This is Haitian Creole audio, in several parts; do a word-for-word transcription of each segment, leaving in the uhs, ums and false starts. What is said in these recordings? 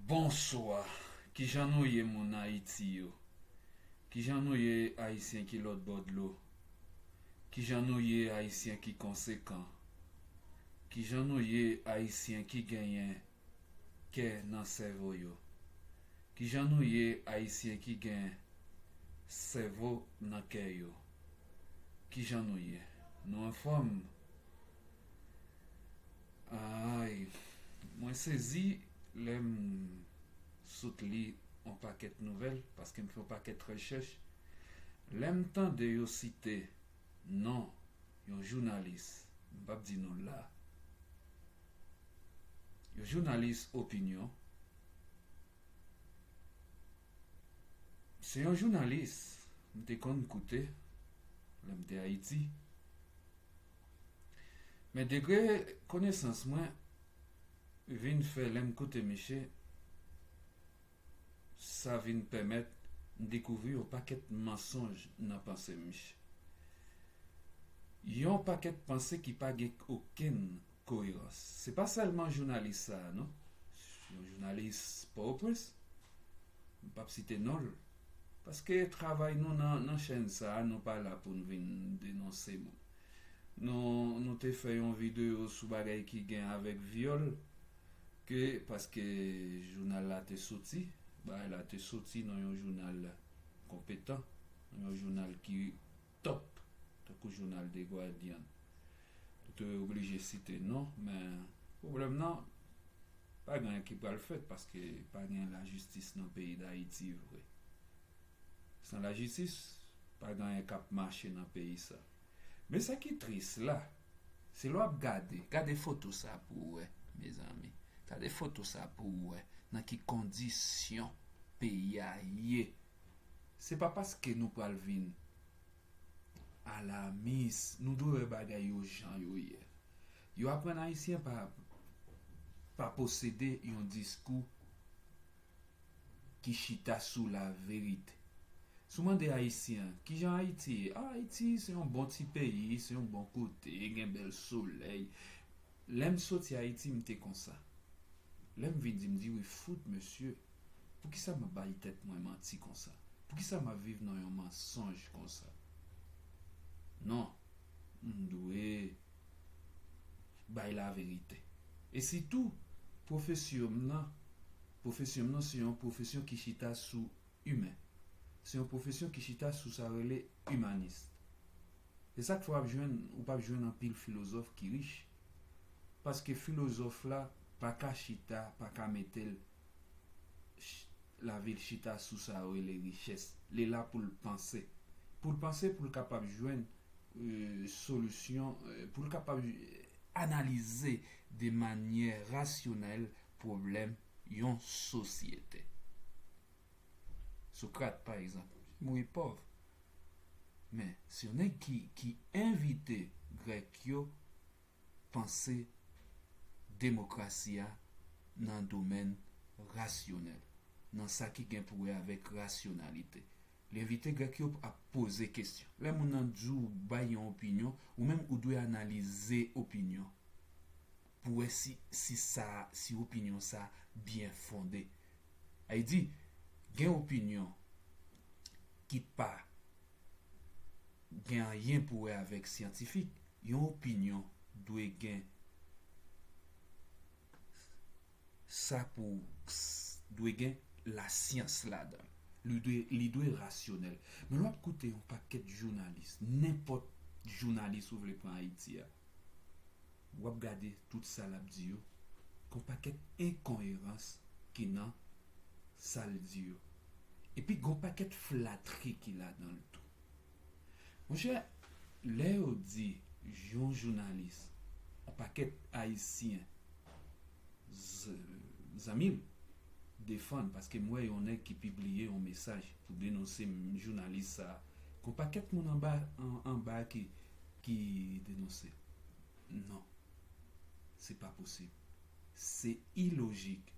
Bonswa. Kijan nou ye, moun Ayiti yo? Kijan nou ye, Ayisyen ki lòt bò dlo? Kijan nou ye, Ayisyen ki konsekan? Kijan nou ye, Ayisyen ki genyen kè nan sèvo yo? Kijan nou ye, Ayisyen ki gen sèvo nan kè yo? Kijan nou ye? Nou anfòm? Ay, mwen sezi lè m sot li yon pakèt nouvèl, paske m fè yon pakèt rechèch. Lè m tande yo site non yon jounalis, m p ap di non l la, yon jounalis opinyon, se yon jounalis m te konn koute lè m te Ayiti. Men degre konesans mwen vin fè lè m koute misye, sa vin pèmèt m dekouvri yon pakèt mansonj nan panse misye. Yon pakèt panse ki pa gen okenn koerans. Se pa sèlman jounalis sa a, non. Yon jounalis Pòtoprens, m p ap site non l, paske travay nou nan, nan chèn sa a, nou pa la pou n vin denonse moun. Nou, nou te fè yon videyo sou bagay ki gen avèk vyòl, ke paske jounal la te soti, bagay la te soti nan yon jounal konpetan, nan yon jounal ki top, tankou jounal The Guardian. Ou te oblije site non, men pwoblèm nan, pa gen anyen ki pral fèt paske pa gen lajistis nan peyi Dayiti vre. San lajistis, pa gen anyen k ap mache nan peyi sa. Men sa ki tris la, se lè w ap gade, gade foto sa pou w wè, mezanmi. Gade foto sa pou w wè nan ki kondisyon peyi a ye. Se pa paske nou pral vin alamis, nou dwe wè bagay yo jan yo ye. Yo aprann Ayisyen pa, pa posede yon diskou ki chita sou laverite. Si w mande Ayisyen, kijan Ayiti ye? Ah, Ayiti se yon bon ti peyi, se yon bon kote, gen bèl solèy. Lè m soti Ayiti, m te konsa. Lè m vin di, m di, wi, fout, mesye, poukisa m ap bay tèt mwen manti konsa? Poukisa m ap viv nan yon mansonj konsa? Non, m dwe bay laverite. E sitou, pwofesyon m nan, pwofesyon m nan se yon pwofesyon ki chita sou imen. Se yon pwofesyon ki chita sou sa yo rele imanis. Se sa k fè w ap jwenn, ou p ap jwenn anpil filozòf ki rich. Paske filozòf la pa ka chita, pa ka mete l ch-, lavi l chita sou sa yo rele richès. Li la pou l panse. Pou l panse, pou l kapab jwenn, euh, solisyon, euh, pou l kapab analize de manyè rasyonèl pwoblèm yon sosyete. Sokrat, pa egzanp, mouri pòv. Men, se yon nèg ki, ki envite Grèk yo panse demokrasi a nan domèn rasyonèl, nan sa ki gen pou wè avèk rasyonalite. Li envite Grèk yo ap poze kesyon. Lè moun nan di w bay yon opinyon, ou menm ou dwe analize opinyon pou wè si, si sa, si opinyon sa byen fonde. Sa vle di, gen opinyon ki pa gen anyen pou wè avèk syantifik. Yon opinyon dwe gen sa pou, dwe gen lasyans ladan l. Li dwe, li dwe rasyonèl. Men lè w ap koute yon pakèt jounalis, nenpòt jounalis ou vle pran Ayiti a, w ap gade tout sa l ap di yo, gen yon pakèt enkoyerans ki nan sa l di yo. Epi gen yon pakèt flatri ki ladan l tou. Monchè, lè yo di yon jounalis, yon pakèt Ayisyen, z-, zanmi l, defann, paske m wè yon nèg ki pibliye yon mesaj pou denonse m-, jounalis sa a. Gen yon pakèt moun anba, an-, anba ki, ki denonse. Non. Se pa posib. Se ilojik.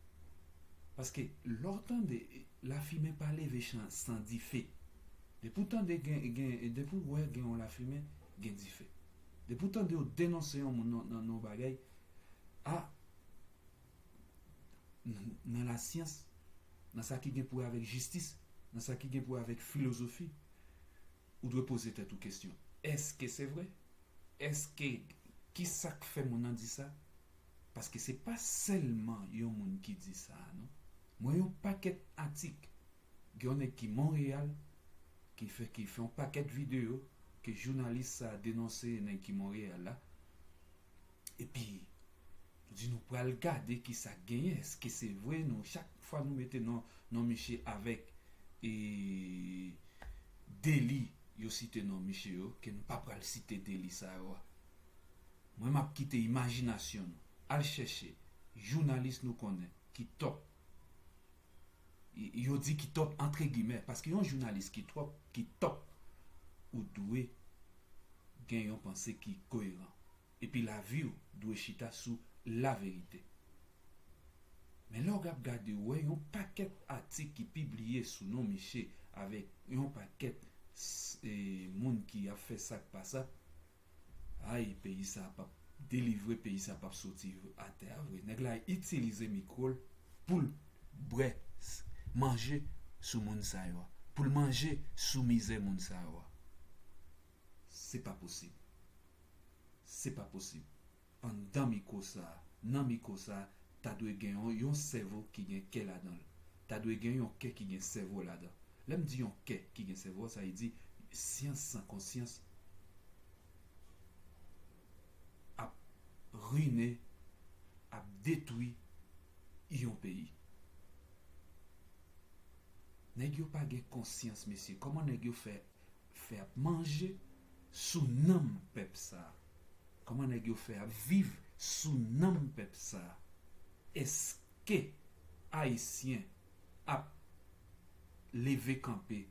Paske lè w tande, lafimen pa leve chan-, san dife. Depi w tande gen, gen, depi w wè gen yon lafimen, gen dife. Depi w tande yo denonse yon moun nan, nan, nan yon bagay, a, nan lasyans, nan sa ki gen pou wè avèk jistis, nan sa ki gen pou wè avèk filozofi, ou dwe poze tèt ou kesyon. Èske se vre? Èske, ki sa k fè moun nan di sa? Paske se pa sèlman yon moun ki di sa, non. Mwen yon pakèt atik, gen yon nèg ki Monreyal, ki fè, ki fè yon pakèt videyo, ke jounalis sa denonse nèg ki Monreyal la. Epi, nou di nou pral gade ki sa k genyen, èske se vre, nou, chak fwa nou mete non, non misye avèk, e, deli yo site non misye yo, ke nou pa pral site deli sa yo a. Mwen, m ap kite imajinasyon nou al chèche jounalis nou konnen ki top. Y-, yo di ki top antre gimè, paske yon jounalis ki twòp, ki top, ou dwe gen yon panse ki koeran. Epi lavi w dwe chita sou laverite. Men lè w ap gade, w wè yon pakèt atik ki pibliye sou non misye avèk yon pakèt s-, e, moun ki ap fè sa k pa sa. Ay, peyi sa p ap delivre, peyi sa p ap soti atè a vre. Nèg la itilize mikwo l pou l bwè, s-, manje sou moun sa yo a. Pou l manje sou mizè moun sa yo a. Se pa posib. Se pa posib. Anndan mikwo sa a, nan mikwo sa a, ta dwe gen yon, yon sèvo ki gen kè ladan l. Ta dwe gen yon kè ki gen sèvo ladan. Lè m di yon kè ki gen sèvo, sa vle di syans san konsyans ap rine, ap detwi yon peyi. Nèg yo pa gen konsyans, mesye. Kòman nèg yo fè, fè ap manje sou nanm pèp sa a? Kòman nèg yo fè ap viv sou nanm pèp sa a? Èske Ayisyen ap leve kanpe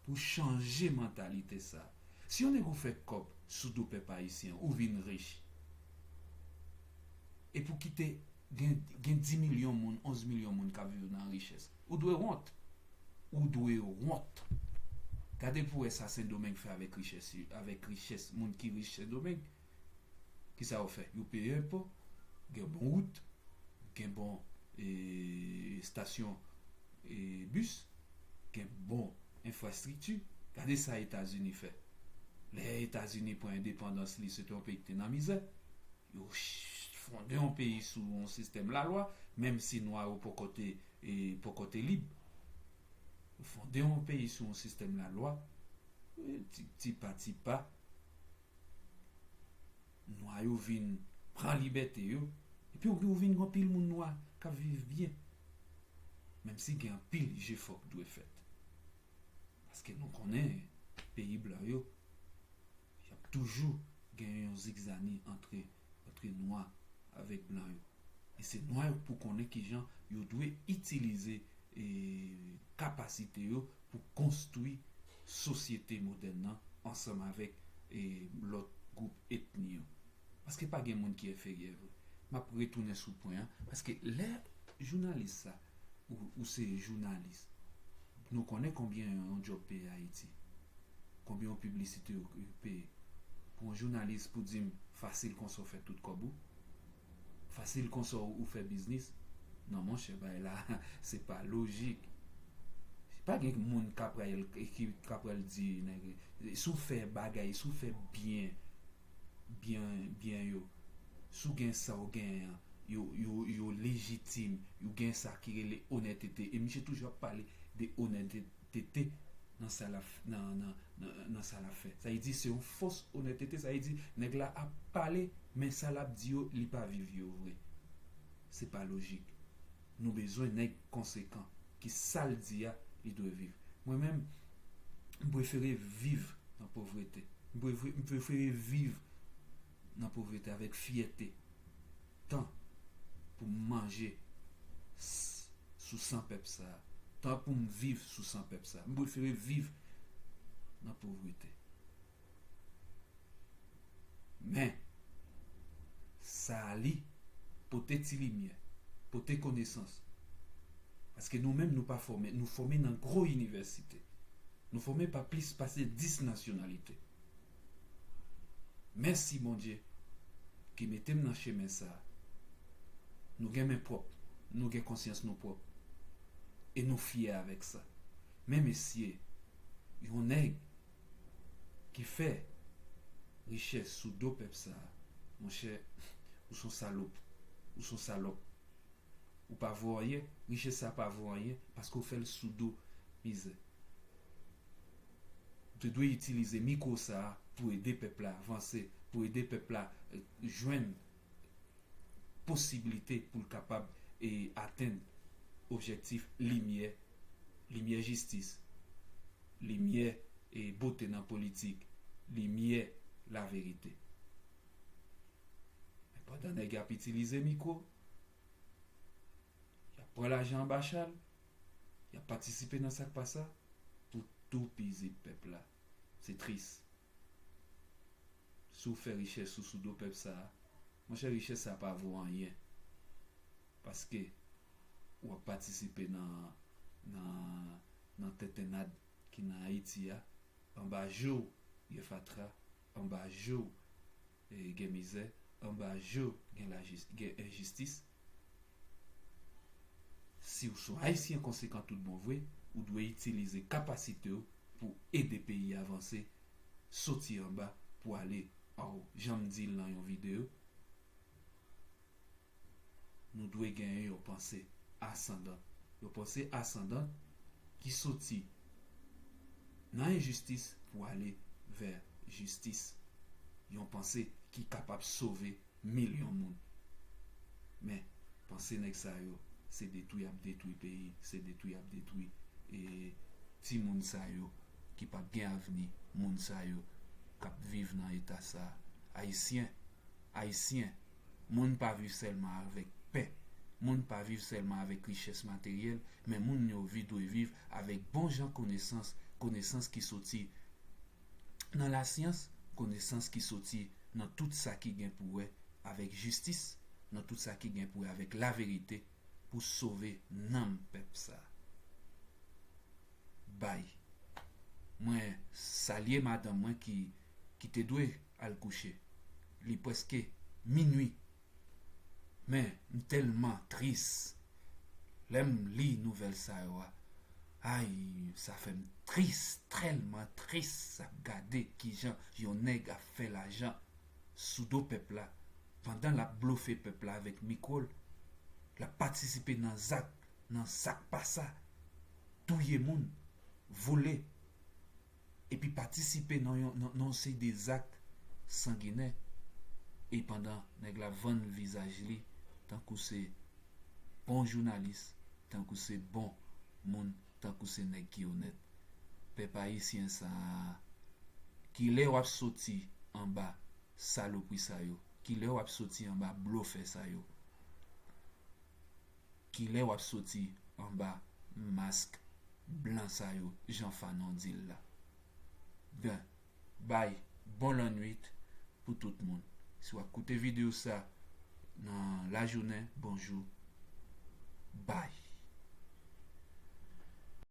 pou chanje mantalite sa a? Si yon nèg ou fè kòb sou do pèp ayisyen, ou vin rich, epi w kite gen, gen dis milyon moun, onz milyon moun k ap viv nan richès, ou dwe wont. Ou dwe wont. Gade pou wè sa Sendomeng fè avèk richès, avèk richès moun ki rich Sendomeng. Kisa yo fè? Yo peye enpo, gen bon wout, gen bon, e, estasyon, e, bis, gen bon enfrastrikti. Gade sa Etazini fè. Lè Etazini pran endepandans li, se te yon peyi ki te nan mizè. Yo ch-, fonde yon peyi sou yon sistèm lalwa, menm si nwa yo poko te, e, poko te lib. Yo fonde yon peyi sou yon sistèm lalwa, e, ti, ti pa, ti pa. Nwa yo vin pran libète yo, epi ou, ou vin gen anpil moun nwa k ap viv byen. Menm si gen anpil jefò k dwe fèt. Paske nou konnen peyi blan yo, y ap toujou gen yon zigzani antre, antre nwa avèk blan yo. E se nwa yo pou konnen kijan yo dwe itilize, e, kapasite yo pou konstwi sosyete modèn nan ansanm avèk, e, lòt gwoup etni yo. Paske pa gen moun ki enferyè vre. M ap retounen sou pwen an, paske lè jounalis sa, ou, ou se jounalis, nou konnen konbyen yon djòb peye Ayiti, konbyen yon piblisite yo, yo peye. Pou yon jounalis pou di m fasil konsa w fè tout kòb ou, fasil konsa w, ou fè biznis. Non, monchè, bagay la, se pa lojik. Pa gen moun k ap pral, ki, k ap pral di, nèg, si w fè bagay, si w fè byen, byen, byen yo, si w gen sa w genyen an, yo, yo, yo lejitim, yo gen sa ki rele onètete. E misye toujou ap pale de onètete nan sa l ap f-, nan, nan, nan, nan sa l ap fè. Sa vle di se yon fos onètete, sa vle di nèg la ap pale, men sa l ap di yo, li pa viv yo vre. Se pa lojik. Nou bezwen nèg konsekan, ki sa l di a, li dwe viv. Mwen menm, m prefere viv nan povrete. M prefere, m prefere viv nan povrete avèk fyète. Tan pou m manje s-, sou san pèp sa a. Tan pou m viv sou san pèp sa a. M prefere viv nan povrete. Men, sa a li, pote ti limyè, pote konesans. Paske nou menm, nou pa fòme, nou fòme nan gwo inivèsite. Nou fòme pa plis pase dis nasyonalite. Mèsi, Bondye, ki mete m nan chemen sa a. Nou gen men pwòp. Nou gen konsyans nou pwòp. E nou fyè avèk sa. Men mesye, yon nèg ki fè richès sou do pèp sa a, monchè, ou s on salop. Ou s on salòp. Ou pa vo anyen, richès sa pa vo anyen, paske w fè l sou do mizè. Ou te dwe itilize mikwo sa a pou ede pèp la vanse, pou ede pèp la, eh, jwenn posiblite pou l kapab, eh, atenn objektif limyè, limyè jistis, limyè, eh, bote nan politik, limyè laverite. Men pandan nèg y ap itilize mikwo, y ap pran lajan anba chal, y ap patisipe nan sa k pa sa pou toupizi pèp la. Se tris. Si w fè richès ou sou do pèp sa a, monchè, richès sa a pa vo anyen. Paske w ap patisipe nan, nan, nan tentennad ki nan Ayiti a, anba je w gen fatra, anba je w, eh, gen mizè, anba je w gen lajis-, gen enjistis. Si w s on Ayisyen konsekan tout bon vre, ou dwe itilize kapasite w pou ede peyi a vanse, soti anba pou ale anwo. Jan m di l nan yon videyo, nou dwe genyen yon panse asandan. Yon panse asandan ki soti nan enjistis pou ale vè jistis. Yon panse ki kapab sove milyon moun. Men, panse nèg sa yo, se detwi y ap detwi peyi, se detwi y ap detwi, e, timoun sa yo ki p ap gen avni, moun sa yo k ap viv nan eta sa a. Ayisyen, Ayisyen, moun pa viv sèlman avèk pen, moun pa viv sèlman avèk richès materyèl, men moun yo vi-, dwe viv avèk bon jan konesans, konesans ki soti nan lasyans, konesans ki soti nan tout sa ki gen pou wè avèk jistis, nan tout sa ki gen pou wè avèk laverite, pou sove nanm pèp sa a. Bay. Mwen salye madanm mwen ki, ki te dwe al kouche. Li prèske minui. Men, m tèlman tris. Lè m li nouvèl sa yo a, ay, sa fè m tris, tèlman tris, sa gade kijan yon nèg ap fè lajan sou do pèp la, pandan l ap blofe pèp la avèk mikwo l, l ap patisipe nan zak, nan sa k pa sa, touye moun, vole, epi patisipe nan yon, nan, nan yon seri de zak sanginè, e pandan nèg la vann vizaj li tankou se bon jounalis, tankou se bon moun, tankou se nèg ki onèt. Pèp ayisyen sa a, kilè w ap soti anba salopri sa yo? Kilè w ap soti anba blofè sa yo? Kilè w ap soti anba mask blan sa yo, jan Fanon di l la? Ben, bay, bon lannwit pou tout moun. Si w ap koute videyo sa nan lajounen, bonjou. Bay.